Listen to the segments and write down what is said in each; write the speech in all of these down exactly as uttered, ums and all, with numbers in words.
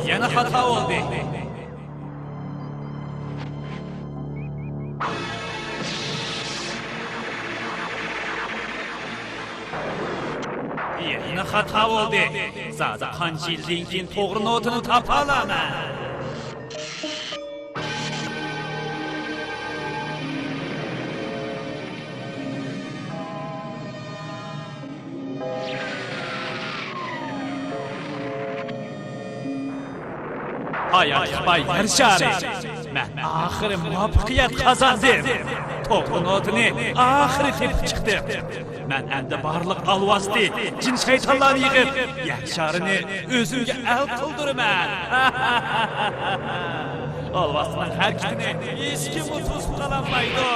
يەنە خاتا بولدى. يەنە خاتا بولدى. زادى قانچە يىلدىن كېيىن توغرا نوتىنى تاپالايمەن؟ ھاياتلىق باي يەر شارى. مەن ئاخىرى مۇۋەپپەقىيەت قازاندىم. توغرا نوتىنى ئاخىرى تېپىپ چىقتىم. مەن ئەمدى بارلىق ئالۋاستى، جىن-شەيتانلارنى يىغىپ، يەر شارىنى ئۆزۈمگە ئەل قىلدۇرىمەن. ئالۋاستىنىڭ ھەرىكىتىنى ھېچكىممۇ توسۇپ قالالمايدۇ.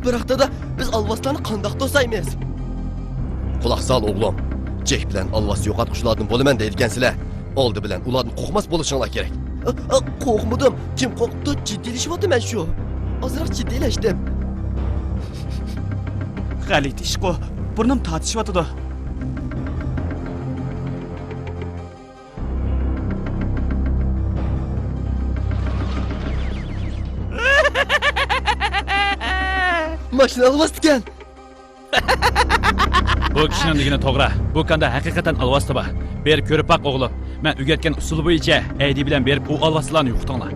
بىراق دادا، بىز ئالۋاستىلارنى قانداق توسايمىز؟ قۇلاق سال ئوغلۇم. جېك بىلەن ئالۋاستى يوقاتقۇچىلاردىن بولىمەن دەيدىكەنسىلەر. ئالدى بىلەن ئۇلاردىن قورقماس بولۇشۇڭلار كېرەك. قورقمىدىم. كىم قورقۇپتۇ؟ جىددىيلىشىۋاتىمەن شۇ. ئازراق جىددىيلەشتىم. غەلىتە ئىشقۇ. بۇرنۇم تارتىشىۋاتىدۇ. ماشىنا ئالۋاستىكەن. بۇ كىشىنىڭ دېگىنى توغرا. بۇ كاندا ھەقىقەتەن ئالۋاستى بار. بېرىپ كۆرۈپ باق، ئوغلۇم. مەن ئۆگەتكەن ئۇسۇل بويىچە ئەيدى بىلەن بېرىپ ئۇ ئالۋاستىلارنى يوقىتىڭلار.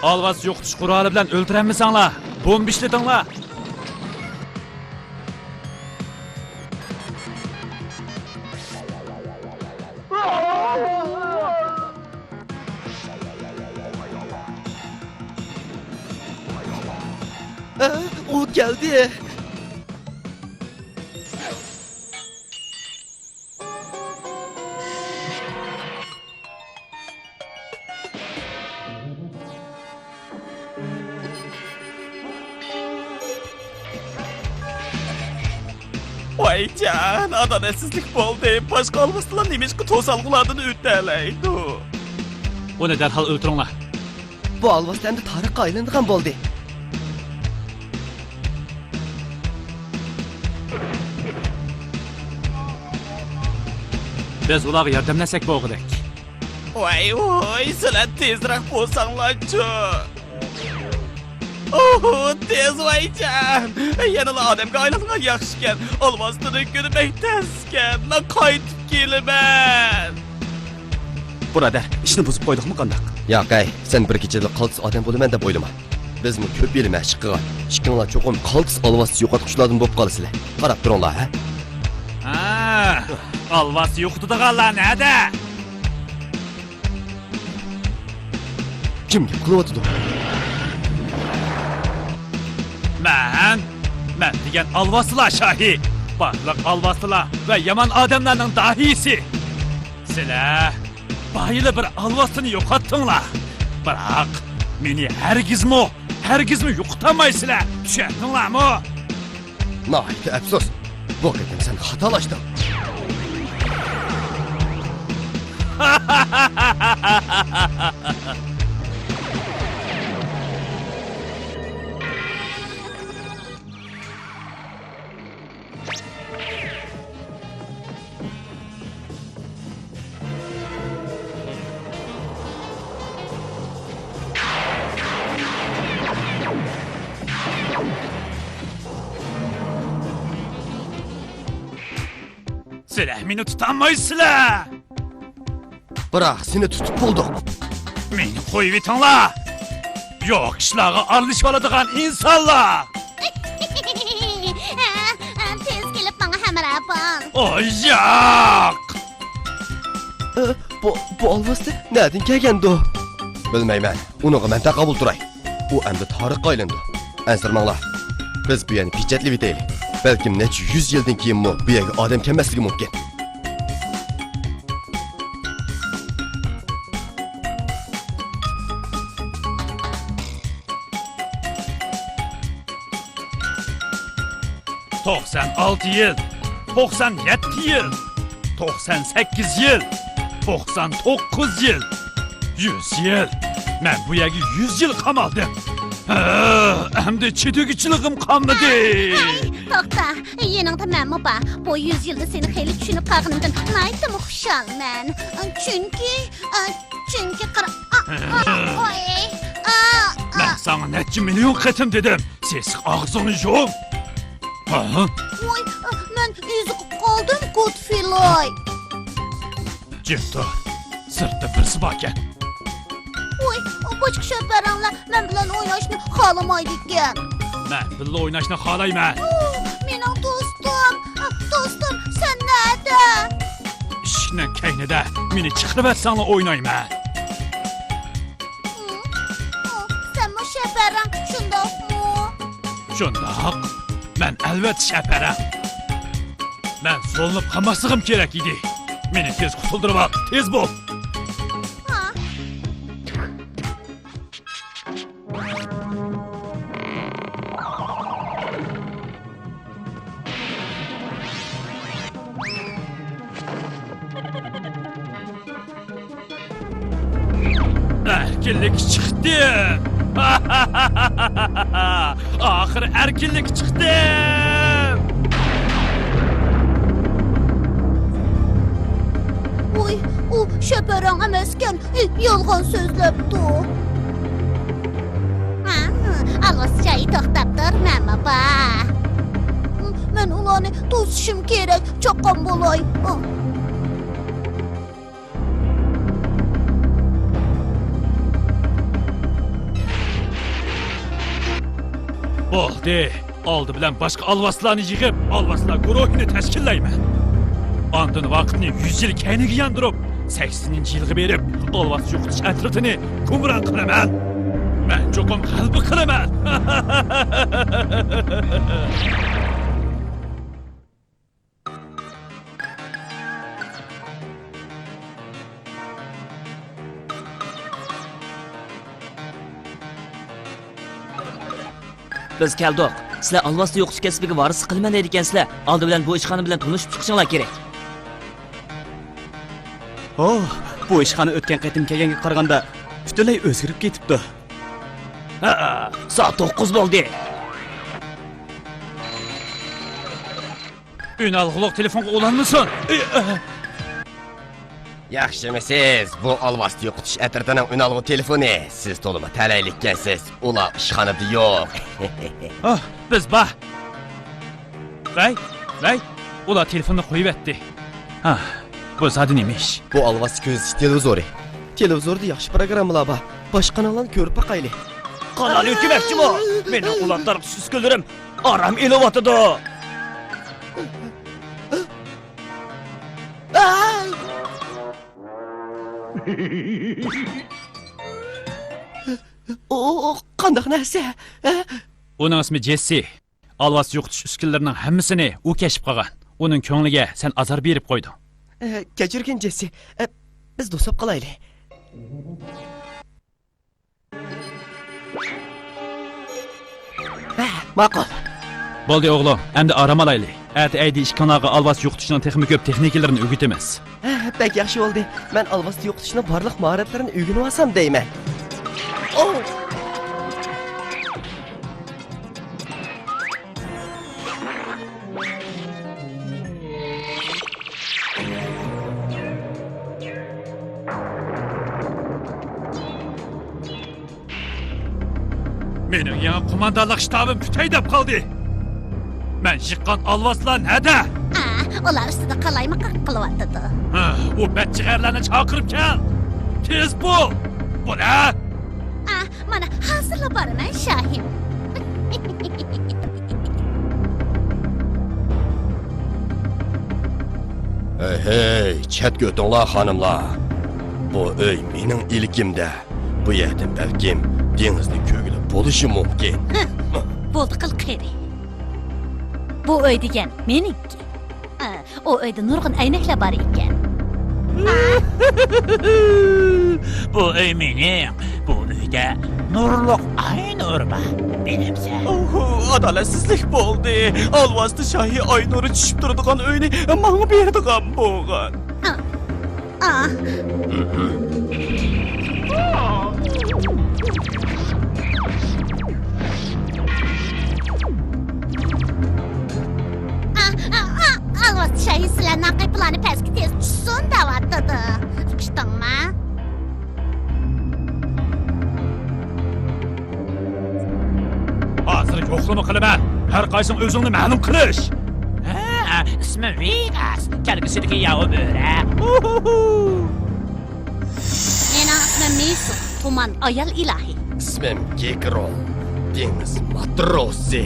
ئالۋاستى يوقىتىش قورالى بىلەن ئۆلتۈرەلمىسەڭلار، بومبا ئىشلىتىڭلار. ئۇ كەلدى. ۋايجان، ئادالەتسىزلىك بولدى. باشقا ئالۋاستىلار نېمىشقا توسالغۇلاردىن ئۆتەلەيدۇ؟ ئۇنى دەرھال ئۆلتۈرۈڭلار. بۇ ئالۋاستى ئەمدى تارىخقا ئايلىنىدىغان بولدى. بىز ئۇلارغا ياردەملەشسەك بولغۇدەك. ۋاي ۋوي، سىلەر تېزرەك بولساڭلارچۇ. ئوھو، تېز ۋايجان. يەنىلا ئادەمگە ئايلانغان ياخشىكەن. ئالۋاستىنىڭ كۈنى بەك تەسكەن. مەن قايتىپ كېلىمەن. بۇرادەر، ئىشنى بۇزۇپ قويدۇقمۇ قانداق؟ ياق ھەي، سەن بىر كېچىدىلا قالتىس ئادەم بولىمەن دەپ ئويلىما. بىزمۇ كۆپ يىل مەشىق قىلغان. ئىككىڭلار چوقۇم قالتىس ئالۋاستى يوقاتقۇچىلاردىن بولۇپ قالىسىلەر. قاراپ تۇرۇڭلار، ھە؟ ھە، ئالۋاستى يوقىتىدىغانلار نەدە؟ كىم گەپ قىلىۋاتىدۇ؟ مەن، مەن دېگەن ئالۋاستىلار شاھى، بارلىق ئالۋاستىلار ۋە يامان ئادەملەرنىڭ داھىيسى. سىلەر بايىلا بىر ئالۋاستىنى يوقاتتىڭلار. بىراق، مېنى ھەرگىزمۇ، ھەرگىزمۇ يوقىتالمايسىلەر. چۈشەندىڭلارمۇ؟ ناھايىتى ئەپسۇس. بۇ قېتىم سەن خاتالاشتىڭ. سىلەر مېنى تۇتالمايسىلەر! بىراق سېنى تۇتۇپ بولدۇق. مېنى قويۇۋېتىڭلار! يوق ئىشلارغا ئارىلىشىۋالىدىغان ئىنسانلار! تېز كېلىپ ماڭا ھەمراھ بول. ئوي ياق! ئە، بۇ، بۇ ئالۋاستى نەدىن كەلگەندۇ؟ بىلمەيمەن. ئۇنىڭغا مەن تاقابىل تۇراي. ئۇ ئەمدى تارىخقا ئايلىنىدۇ. ئەنسىرىمەڭلار. بىز بۇ يەرنى پېچەتلىۋېتەيلى. بەلكىم نەچچە يۈز يىلدىن كېيىنمۇ بۇ يەرگە ئادەم كەلمەسلىكى مۇمكىن. توقسان ئالتە يىل، توقسان يەتتە يىل، توقسان سەككىز يىل، توقسان توققۇز يىل، يۈز يىل. مەن بۇ يەرگە يۈز يىل قامالدىم. ھە، ئەمدى چىدىگۈچىلىكىم قالمىدى. ھەي، توختا، يېنىڭدا مەنمۇ بار. بۇ يۈز يىلدا سېنى خېلى چۈشىنىپ قالغىنىمدىن ناھايىتىمۇ خۇشالمەن. چۈنكى، چۈنكى قارا، ئا، ئا، ئوي، ئا، ئا. مەن ساڭا نەچچە مىليون قېتىم دېدىم، سېسىق ئاغزىڭنى يۇم. ھە؟ ۋاي، مەن ئېزىقىپ قالدىم، گودفىلاي. جىم تۇر، سىرتتا بىرسى باركەن. ۋاي، باشقا شوپۇرلار مەن بىلەن ئويناشنى خالىمايدىكەن. مەن بىللە ئويناشنى خالايمەن. ئۇ، مېنىڭ دوستۇم، دوستۇم، سەن نەدە؟ ئىشىكنىڭ كەينىدە، مېنى چىقىرىۋەتسەڭلار ئوينايمەن. ئۇ، سەنمۇ شەپەرەڭ، شۇنداقمۇ؟ شۇنداق. مەن ئەلۋەتتە شەپەرەڭ. مەن زورلىنىپ قالماسلىقىم كېرەك ئىدى. مېنى تېز قۇتۇلدۇرۇۋال، تېز بول. ھا. ئەركىنلىككە چىقتىم! ئاخىرى ئەركىنلىككە چىقتىم! ۋوي، ئۇ شەپەرەڭ ئەمەسكەن، يالغان سۆزلەپتۇ. ھا، ئالۋاس جايى توختاپ تۇر، مەنمۇ بار. مەن ئۇلارنى توسۇشۇم كېرەك، چاققان بولاي. بولدى. ئالدى بىلەن باشقا ئالۋاسلارنى يىغىپ، ئالۋاسلار گۇرۇھىنى تەشكىللەيمەن. ئاندىن ۋاقىتنى يۈز يىل كەينىگە ياندۇرۇپ، سەكسىنىنچى يىلغا بېرىپ، ئالۋاس يوقىتىش ئەترىتىنى گۇمران قىلىمەن. مەن چوقۇم غەلىبە قىلىمەن. بىز كەلدۇق. سىلەر ئالۋاستى يوقىتىش كەسپىگە ۋارىسلىق قىلىمەن دەيدىكەنسىلەر. ئالدى بىلەن بۇ ئىشخانا بىلەن تونۇشۇپ چىقىشىڭلار كېرەك. ئوھ، بۇ ئىشخانا ئۆتكەن قېتىم كەلگەنگە قارىغاندا پۈتۈنلەي ئۆزگىرىپ كېتىپتۇ. ھە، سائەت توققۇز بولدى. ئۈنئالغۇلۇق تېلېفونغا ئۇلانمىسۇن. ياخشىمۇسىز؟ بۇ ئالۋاستى يوقىتىش ئەترىتىنىڭ ئۈنئالغۇ تېلېفونى. سىز تولىمۇ تەلەيلىككەنسىز. ئۇلار ئىشخانىدا يوق. ئاھ، بىز بار. ۋەي، ۋەي، ئۇلار تېلېفوننى قويۇۋەتتى. ھا، بۇ زادى نېمە ئىش؟ بۇ ئالۋاستى كۆزىتىش تېلېۋىزورى. تېلېۋىزوردا ياخشى پروگراممىلار بار. باشقا قاناللارنى كۆرۈپ باقايلى. قانال يۆتكىمەكچىمۇ؟ مېنىڭ ئۇلار تارقىتىش ئۈسكۈنىلىرىم ئارام ئېلىۋاتىدۇ. ئۇ، ئۇ قانداق نەرسە؟ ئۇنىڭ ئىسمى جېسسى. ئالۋاستى يوقىتىش ئۈسكۈنىلىرىنىڭ ھەممىسىنى ئۇ كەشىپ قىلغان. ئۇنىڭ كۆڭلىگە سەن ئازار بېرىپ قويدۇڭ. ئە، كەچۈرگىن، جېسسى. ئە، بىز دوست بولۇپ قالايلى. ھە، ماقۇل. بولدى، ئوغلۇم، ئەمدى ئارام ئالايلى. ئەتە ئەيدى ئىككىڭلارغا ئالۋاستى يوقىتىشنىڭ تېخىمۇ كۆپ تېخنىكىلىرىنى ئۆگىتىمىز. ھە، بەك ياخشى بولدى. مەن ئالۋاستى يوقىتىشنىڭ بارلىق ماھارەتلىرىنى ئۆگىنىۋالسام دەيمەن. ئوۋ! مېنىڭ يېڭى قوماندانلىق شتابىم پۈتەي دەپ قالدى. مەن يىغقان ئالۋاستىلار نەدە؟ ئا، ئۇلار ئۈستىدە قالايمىقان قىلىۋاتىدۇ. ھە، ئۇ بەتجىگەرلەرنى چاقىرىپ كەل. تېز بول. بۇ نە؟ ئا، مانا، ھازىرلا بارىمەن، شاھىم. ھەي، ھەي، چەتكە ئۆتۈڭلار، خانىملار. بۇ ئۆي مېنىڭ ئىلكىمدە. بۇ يەردىن بەلكىم دېڭىزنى كۆرگىلى بولۇشى مۇمكىن. ھە، بولدى قىل قېرى. بۇ ئۆي دېگەن مېنىڭكى. ئا، ئۇ ئۆيدە نۇرغۇن ئەينەكلەر بار ئىكەن. بۇ ئۆي مېنىڭ. بۇ ئۆي ئۆيگە نۇرلۇق ئاي نۇرى بار، بىلەمسەن؟ ئوھو، ئادالەتسىزلىك بولدى. ئالۋاستى شاھى ئاي نۇرى چۈشۈپ تۇرىدىغان ئۆينى ماڭا بېرىدىغان بولغان. ئا، ئا. ئا، ئا، ئا، ئالۋاستى شاھى سىلەرنىڭ قېپىلارنى پەسكە تېز چۈشسۇن دەۋاتىدۇ. ئۇقۇشتۇڭما؟ ھازىر يوقلىما قىلىمەن. ھەر قايسىڭ ئۆزۈڭنى مەلۇم قىلىش. ھە، ئىسمىم ۋېگاس. كەلگۈسىدىكى ياۋا بۆرە. مېنىڭ ئىسمىم مىسۇ، تۇمان ئايال ئىلاھى. ئىسمىم گېگرون، دېڭىز ماتروسى.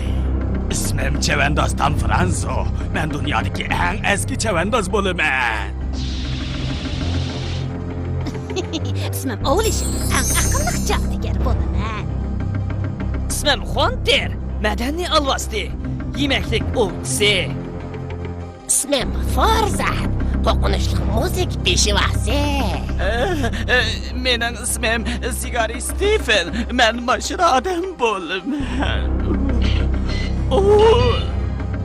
ئىسمىم چەۋەنداز تام فرانسو. مەن دۇنيادىكى ئەڭ ئەسكى چەۋەنداز بولىمەن. ئىسمىم ئوۋلىشىپ، ئەڭ ئەقىللىق جادۇگەر بولىمەن. ئىسمىم خونتېر، مەدەنىي ئالۋاستى، يېمەكلىك ئوۋچىسى. ئىسمىم فورزات، قورقۇنچلۇق مۇزىكا پېشۋاسى. ئە، ئە، مېنىڭ ئىسمىم سىگارى ستىفېن، مەن ماشىنا ئادەم بولىمەن. ئۇ.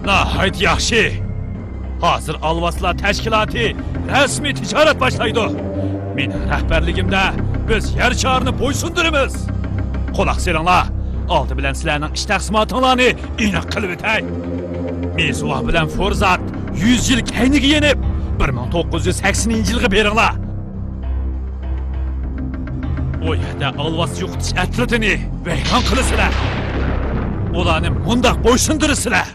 ناھايىتى ياخشى. ھازىر ئالۋاستىلار تەشكىلاتى رەسمىي تىجارەت باشلايدۇ. مېنىڭ رەھبەرلىكىمدە بىز يەر شارىنى بويسۇندۇرىمىز. قۇلاق سېلىڭلار، ئالدى بىلەن سىلەرنىڭ ئىش تەقسىماتىڭلارنى ئېنىق قىلىۋېتەي. مىزۇۋا بىلەن فورزات يۈز يىل كەينىگە يېنىپ، بىر مىڭ توققۇز يۈز سەكسىنىنچى يىلغا بېرىڭلار. ئۇ يەردە ئالۋاستى يوقىتىش ئەترىتىنى ۋەيران قىلىسىلەر. ئۇلارنى مۇنداق بويسۇندۇرىسىلەر.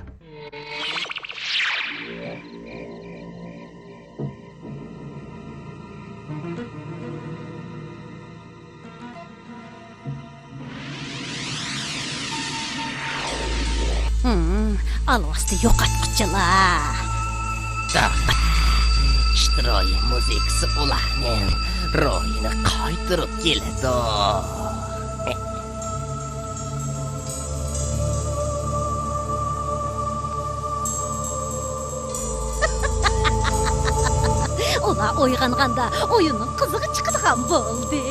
ھىم، ئالۋاستى يوقاتقۇچىلار. ئىشتىروي مۇزىكىسى ئۇلارنىڭ روھىنى قايتۇرۇپ كېلىدۇ. ئۇلار ئويغانغاندا ئويۇننىڭ قىزىقى چىقىدىغان بولدى.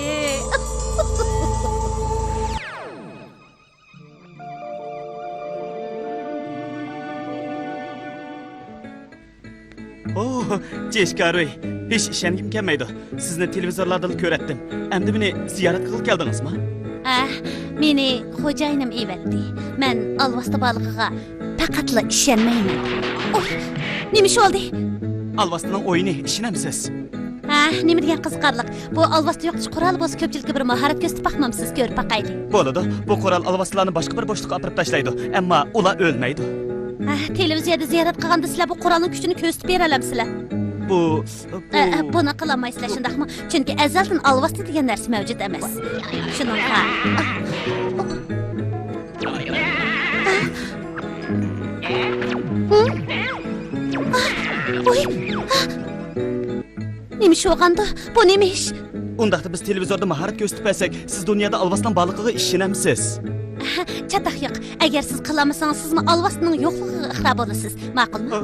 ئوھ، جېشكارۇي، ھېچ ئىشەنگۈم كەلمەيدۇ. سىزنى تېلېۋىزورلاردىلا كۆرەتتىم. ئەمدى مېنى زىيارەت قىلغىلى كەلدىڭىزمۇ؟ ھە، مېنى خوجايىنىم ئېۋەتتى. مەن ئالۋاستى بالىقىغا پەقەتلا ئىشەنمەيمەن. ئوي، نېمە ئىش بولدى؟ ئالۋاستىنىڭ ئويۇنى، ئىشىنەمسىز؟ ھە، نېمە دېگەن قىزىقارلىق. بۇ ئالۋاستى يوقىتىش قورالى بولسا كۆپچىلىككە بىر ماھارەت كۆرسىتىپ باقمامسىز؟ كۆرۈپ باقايلى. بولىدۇ. بۇ قورال ئالۋاستىلارنى باشقا بىر بوشلۇققا ئاپىرىپ تاشلايدۇ. ئەمما ئۇلار ئۆلمەيدۇ. ھە، تېلېۋىزىيەدە زىيارەت قىلغاندا سىلەر بۇ قورالنىڭ كۈچىنى كۆرسىتىپ بېرەلەمسىلەر؟ بۇ، بۇ ئە، ئە، بۇنى قىلالمايسىلەر، شۇنداقمۇ؟ چۈنكى ئەزەلدىن ئالۋاستى دېگەن نەرسە مەۋجۇت ئەمەس. شۇنىڭغا. ھە؟ ئۇي! نېمە ئىش بولغاندۇ؟ بۇ نېمە ئىش؟ ئۇنداقتا بىز تېلېۋىزوردا ماھارەت كۆرسىتىپ بەرسەك، سىز دۇنيادا ئالۋاستىنىڭ بارلىقىغا ئىشىنەمسىز؟ چاتاق يوق. ئەگەر سىز قىلالمىسىڭىز، سىزمۇ ئالۋاستىنىڭ يوقلۇقىغا ئىقرار بولىسىز. ماقۇلمۇ؟ ئە،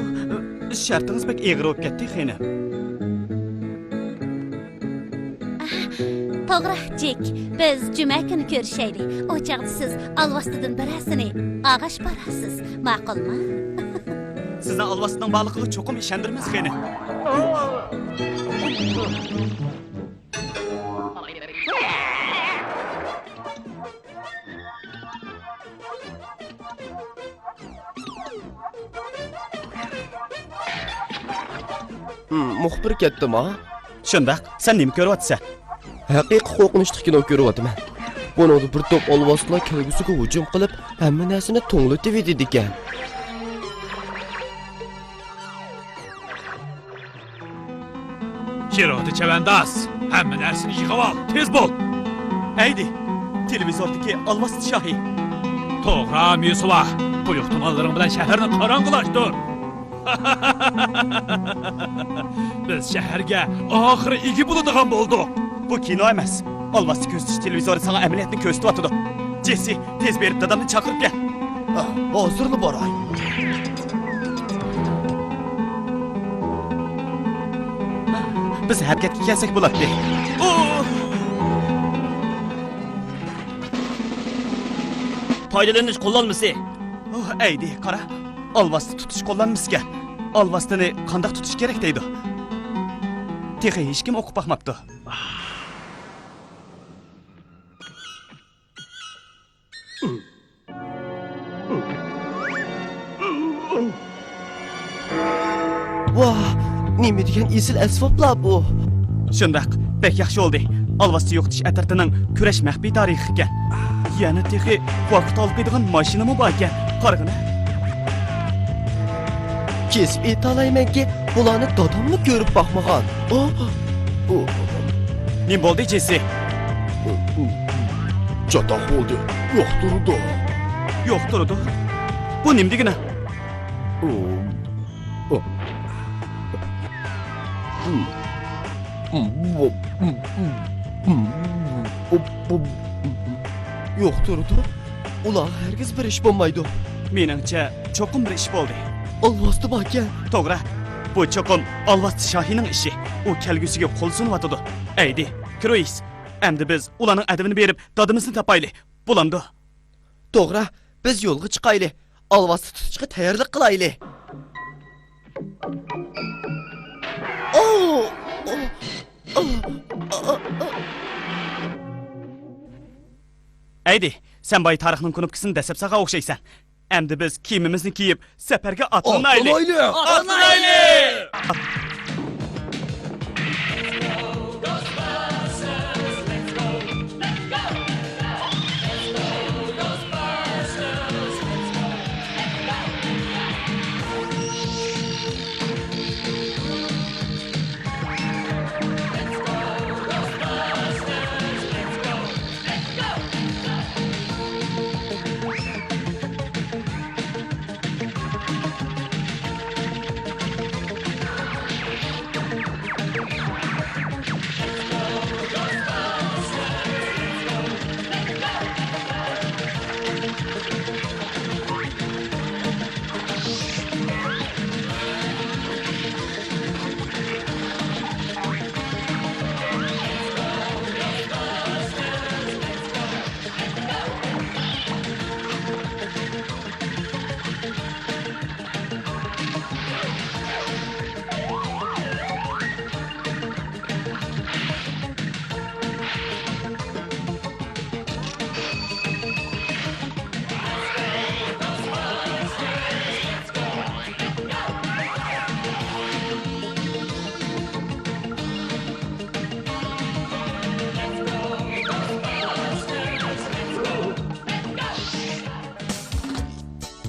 ئە، شەرتىڭىز بەك ئېغىر بولۇپ كەتتى، خېنىم. توغرا، جېك. بىز جۈمە كۈنى كۆرۈشەيلى. ئۇ چاغدا سىز ئالۋاستىدىن بىرەرسىنى ئاغاش بارارسىز. ماقۇلمۇ؟ سىزنى ئالۋاستىنىڭ بارلىقىغا چوقۇم ئىشەندۈرىمىز، خېنىم. ھىم، مۇخبىر كەتتىما؟ شۇنداق، سەن نېمە كۆرۈۋاتىسەن؟ ھەقىقىي قورقۇنچلۇق كىنو كۆرۈۋاتىمەن. بۇنىڭدا بىر توپ ئالۋاستىلار كەلگۈسىگە ھۇجۇم قىلىپ، ھەممە نەرسىنى توڭلىتىۋېتىدىكەن. شىرودى چەۋەنداز، ھەممە نەرسىنى يىغىۋال، تېز بول! ھەيدى، تېلېۋىزوردىكى ئالۋاستى شاھى. توغرا، ميۇسۇۋا، قويۇق تۇمانلىرىڭ بىلەن شەھەرنى قاراڭغۇلاشتۇر. بىز شەھەرگە ئاخىرى ئىگە بولىدىغان بولدۇق. بۇ كىنو ئەمەس. ئالۋاستى كۆزىتىش تېلېۋىزورى ساڭا ئەمەلىيەتنى كۆرسىتىۋاتىدۇ. جېسسى، تېز بېرىپ دادامنى چاقىرىپ كەل. ھازىرلا باراي. بىز ھەرىكەتكە كەلسەك بولاتتى. ئۇ! پايدىلىنىش قوللانمىسى. ئوھ، ئەيدى، قارا. ئالۋاستى تۇتۇش قوللانمىسىكەن. ئالۋاستىنى قانداق تۇتۇش كېرەك دەيدۇ. تېخى ھېچكىم ئوقۇپ باقماپتۇ. ۋاھ، نېمە دېگەن ئېسىل ئەسۋابلار بۇ! شۇنداق، بەك ياخشى بولدى. ئالۋاستى يوقىتىش ئەترىتىنىڭ كۈرەش مەخپىي تارىخى ئىكەن. يەنە تېخى ۋاقىت ھالقىيدىغان ماشىنىمۇ باركەن. قارىغىنە. كېسىپ ئېيتالايمەنكى، بۇلارنى داداممۇ كۆرۈپ باقمىغان. ئۇ، ئۇ. نېمە بولدى، جېسسى؟ چاتاق بولدى. يوقتۇرىدۇ. يوقتۇرىدۇ؟ بۇ نېمە دېگىنى؟ يوقتۇرىدۇ؟ ئۇلارغا ھەرگىز بىر ئىش بولمايدۇ. مېنىڭچە، چوقۇم بىر ئىش بولدى. ئالۋاستى باركەن. توغرا. بۇ چوقۇم ئالۋاستى شاھىنىڭ ئىشى. ئۇ كەلگۈسىگە قول سۇنۇۋاتىدۇ. ئەيدى، كرويس. ئەمدى بىز ئۇلارنىڭ ئەدىپىنى بېرىپ، دادىمىزنى تاپايلى. بولامدۇ؟ توغرا، بىز يولغا چىقايلى. ئالۋاستى تۇتۇشقا تەييارلىق قىلايلى. ئەيدى، سەن بايا تارىخنىڭ كۇنۇپكىسىنى دەسسەپ سالغان ئوخشايسەن. ئەمدى بىز كىيىمىمىزنى كىيىپ، سەپەرگە ئاتلىنايلى. ئاتلىنايلى! ئاتلىنايلى!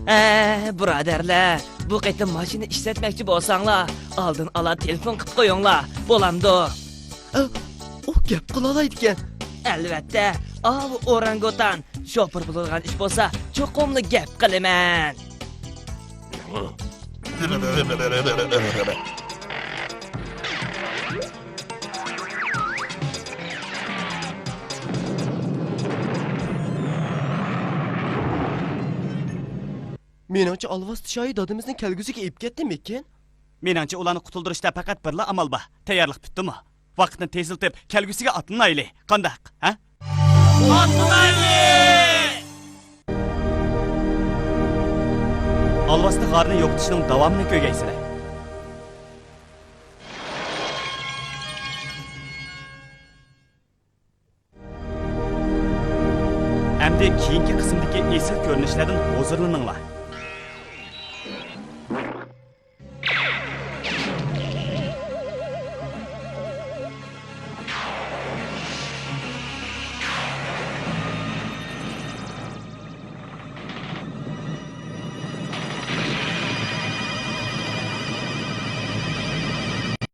ئە، بۇرادەرلەر، بۇ قېتىم ماشىنا ئىشلەتمەكچى بولساڭلار، ئالدىن ئالا تېلېفون قىلىپ قويۇڭلار، بولامدۇ؟ ئە، ئۇ گەپ قىلالايدىكەن. ئەلۋەتتە، ئاۋۇ ئورانگۇتان شوپۇر بولىدىغان ئىش بولسا، چوقۇملا گەپ قىلىمەن. مېنىڭچە، ئالۋاستى شاھى دادىمىزنى كەلگۈسىگە ئېلىپ كەتتىمىكىن؟ مېنىڭچە، ئۇلارنى قۇتۇلدۇرۇشتا پەقەت بىرلا ئامال بار. تەييارلىق پۈتتىمۇ؟ ۋاقىتنى تېزلىتىپ، كەلگۈسىگە ئاتلىنايلى. قانداق، ھە؟ ئاتلىنايلى! ئالۋاستى غارىنى يوقىتىشنىڭ داۋامىنى كۆرگەيسىلەر. ئەمدى كېيىنكى قىسىمدىكى ئېسىل كۆرۈنۈشلەردىن ھۇزۇرلىنىڭلار.